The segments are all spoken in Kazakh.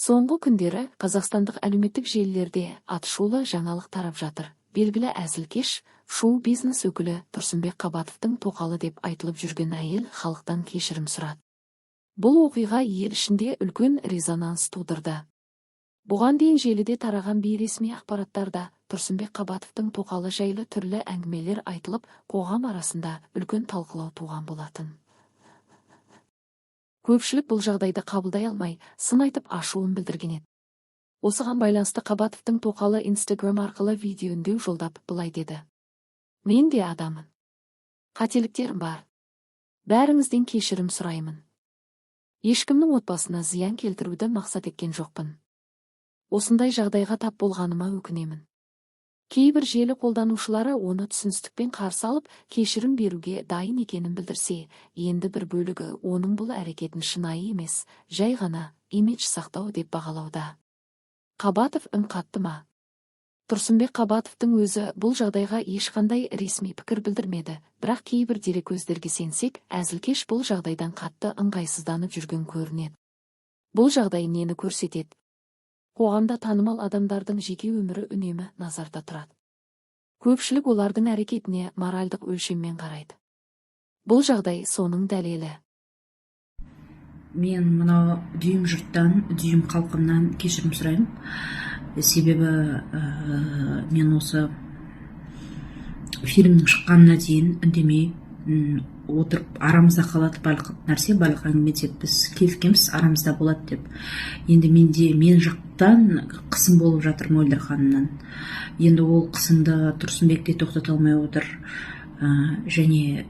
Соңғы күндері қазақстандық әлеуметтік желілерде атышулы жаңалық тарап жатыр. Белгілі әзілкеш, шоу-бизнес өкілі Тұрсынбек Қабатовтың тоқалы деп айтылып жүрген әйел халықтан кешірім сұрады. Бұл оқиға ел ішінде үлкен резонанс тудырды. Бұған дейін желіде тараған бейресми ақпараттарда Тұрсынбек Қабатовтың тоқалы жайлы түрлі әңгімелер айтылып, қоғам арасында үлкен талқылау туған болатын. Көпшілік бұл жағдайды қабылдай алмай, сын айтып, ашуын білдірген еді. Осыған байланысты Қабатовтың тоқалы Инстаграм арқылы видеоүндеу жолдап, былай деді: «Мен де адаммын. Қателіктерім бар. Бәріңізден кешірім сұраймын. Ешкімнің отбасына зиян келтіруді мақсат еткен жоқпын. Осындай жағдайға тап болғаныма өкінемін». Кейбір желі қолданушылары оны түсіністікпен қарсы алып, кешірім беруге дайын екенін білдірсе, енді бір бөлігі оның бұл әрекетін шынайы емес, жай ғана имидж сақтау деп бағалауда. Қабатов үн қатты ма? Тұрсынбек Қабатовтың өзі бұл жағдайға ешқандай ресми пікір білдірмеді, бірақ кейбір дереккөздерге сенсек, әзілкеш бұл жағдайдан қатты ыңғайсызданып жүрген көрінеді. Бұл жағдай нені көрсетеді? Қоғамда танымал адамдардың жеке өмірі үнемі назарда тұрады. Көпшілік олардың әрекетіне моральдық өлшеммен қарайды. Бұл жағдай соның дәлелі. Мен мынау дүйім жұрттан, дүйім халқымнан кешірім сұраймын, себебі мен осы фильмнің шыққанына дейін үндемей отырып, арамызда қалады барлық нәрсе, барлық әңгіме деп біз келіскенбіз, арамызда болады деп. Енді менде, мен жақтан қысым болып жатыр Мөлдір ханымнан. Енді ол қысымды Тұрсынбек те тоқтата алмай отыр. Және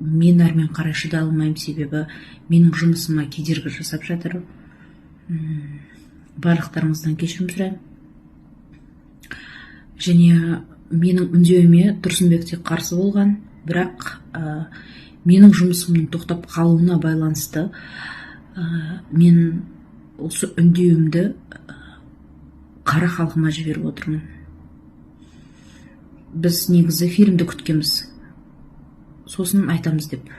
мен әрмен қарай шыдай алмаймын, себебі менің жұмысыма кедергі жасап жатыр. Барлықтарыңыздан кешірім сұраймын. Және менің үндеуіме Тұрсынбек те қарсы болған, бірақ менің жұмысымның тоқтап қалуына байланысты мен осы үндеуімді қара халқыма жіберіп отырмын. Біз негізі фильмді күткенбіз, сосын айтамыз деп.